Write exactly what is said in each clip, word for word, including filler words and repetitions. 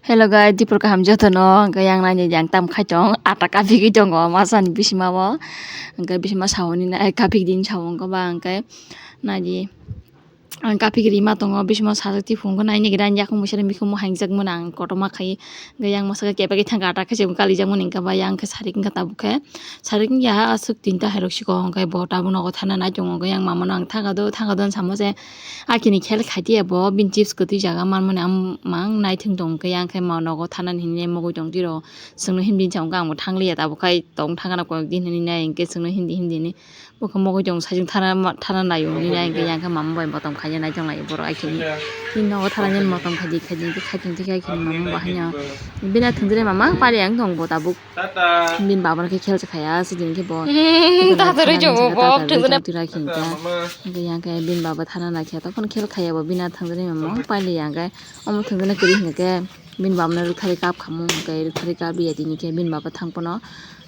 Hello guys, dipor kaham jotono, hwnkhe yang naidi yang tam khai tong, ata kapigwi tongo, masani bisima o, hwnkhe bisima sawi nai, kapik din sawi wngkha ba, hwnkhe naidi, ang kapik rima tongo, bisima sajak tiphungo naini gida yakung bisari mikhumu hangjak mani ang kotorma khai, hwnkhe yang masaka kebegwi thangkha, ata khe se kalijak mani hwnkha ba, yang khe sarik wngkha tabuk khe, sarik wngya aswk tinta hairok siko, hwnkhe bo tabuk nogo thana nai tongo, hwnkhe yang mamano ang thangkha do, thangkha do samo se, Akini khel khaidi abo, bini chips kwtwi jaga manmani ang mang naithwng tong khe, yang khe ma nogo thanani hinwi mugwi tong tiro. Chwngno hindi hinwi sa wngkha, ang bo thangliya, tabuk khai tong thangna koyok din hinwi nai, hwnkhe chwngno hindi hindi hinwi bo khe mugwi tong, sajwk thana, thana naio hinwi nai, hwnkhe yang khe mama bai motom khaina naithok lai borok akini. Bini nogo thanani motom khaidi, khaidi, khaidi, khaidi, khaidi, mama bo haino bini thwngwi mama pari ang tong bo tabuk. Bini baba no khe khel se khaya, se din khe bo. Hmm, tatarwi jobo bo, thwngwi tong tira khe hwnkhe. Hwnkhe yang khe bini baba thana nai khe, tokhono khel khaya bo, bini thwngwi mama paili yang khe. Omo thwngwi kwrwi hwnkhe bini baba no rwktharwi kap khamu, hwnkhe rwktharwi kap ya tini khe bini baba thang phano.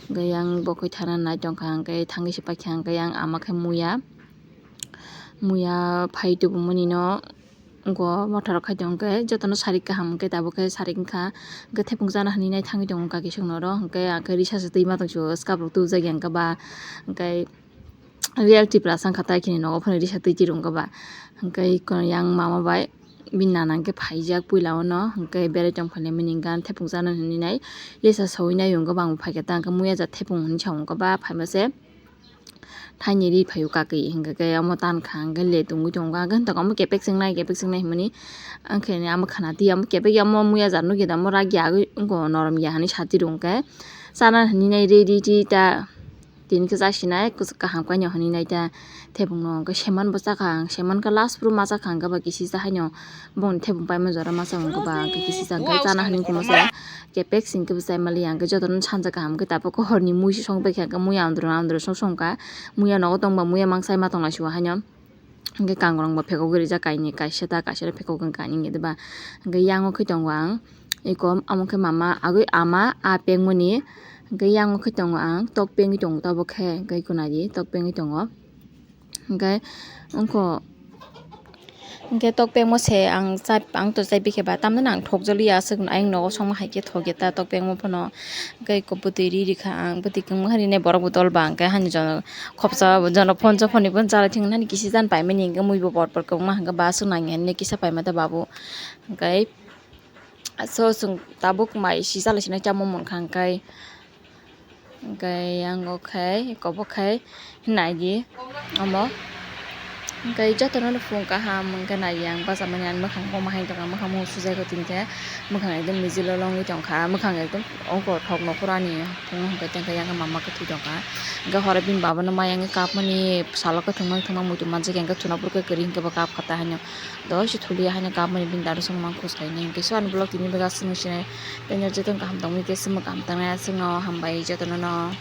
Hwnkhe yang bo khe thana nai tong kha, hwnkhe thangwi se paikha, hwnkhe yang ama khe muya. Muya phai tubumani no. Go mothor khai tong khe jotono sarik kaham hwnkhe tabuk khe sarik wngkha, hwnkhe thepung chana hinwi nai thangwi tongo kaki songno oro, hwnkhe ang khe risa se twi ma tong sio, swkap rok tubujak ya wngkha ba, hwnkhe real Tripura sa wngkha tai khini nogo phano risa twi twi rwngkha ba, hwnkhe yang mama bai bini nana hwnkhe phaijak puila o no, hwnkhe berai tong phailai mani hwnkha thepung chana hinwi nai lesa sawi nai wngkha ba, ang bo phaikhe ta hwnkhe muya ja thepung hinwi sa wngkha ba phaima se. Thaini ri phaio kakwi, hwnkhe khe omo tan kha, hwnkhe le tongwi tongo, hwnkhe omo kepek chengnai, kepek chengnai hinmani, ang khe omo khana di, omo kepek ya, omo muya jar nukya da, omo rak ya, agwi wngkha norom ya hinwi sati rw hwnkhe, chana hinwi nai ready ti ta, tini khe chasinai, kwchak kaham khe hinwi nai ta, thepung no hwnkhe seman bo chakha, seman khe last phuru ma chakha, hwnkhe ba kisi cha haino. Boni thepung paima jora masa wngkha ba, hwnkhe kisi cha hwnkhe chana hinwi khe masa kepek sing khe bwsai mali ya, hwnkhe jotono sanja kaham khe tabuk khe horni mui se song paikha, hwnkhe muya andro andro song song kha, muya nogo tongba muya mangsa ma tongla sio haino, hwnkhe kangrong bo phekogwi rijak kainwi kaisa ta kaisa phekogwi kainwi hwnkhe ba, hwnkhe yango khe tongo ang eko amo khe mama agwi ama a pengmani, hwnkhe yango khe tongo ang tok pengwi tongo tabuk khe, hwnkhe eko naidi tok pengwi tongo. Hwnkhe wngkha, hwnkhe tok pengmo se ang chai, ang to chai bikhe ba, tamni ang thokjagli ya aswk, ayang nogo songma hai khe thokya ta tok pengmo phano. Hwnkhe eko bwtwi ri rikha ang, bwtwi kwngma hai rinai borok bo dol ba, hwnkhe hani jono khopsa jono phone sa phone ni phone chalai thwng nani kisi jan paimani, hwnkhe mui bo por por kwbangma, hwnkhe ba aswk nangya hinwi kisa paima ta babu, hwnkhe. So, chwng tabuk mai sijala sina chamung mankha, hwnkhe, hwnkhe yang o khai, kobo khai, naidi, omo. Hwnkhe jotono no phung kaham, hwnkhe naidi ang bachamani, ang mwkhang bo mahai tongkha, mwkhang bo sujai tongkha, mwkhang ekdom mijilo longwi tongkha, mwkhang ekdom ongko thok nokhorani, phung hwnkhe tengkha yang mama kwthwi tongkha, hwnkhe horo bini baba no maya wngwi kapmani, salo kwthwngma kwthwngma muitu manjak ya, hwnkhe thuna phuru khe kwrwi hwnkhe bo kapkha ta haino. Dosi thulia haino kapmani bini dadu songmani khus khainai. Hwnkhe so ani vlog tini bagwi aswk nung sinai. Tei no jotono kaham tongwi tei swngbo kaham tangnai aswkno hambai jotono no.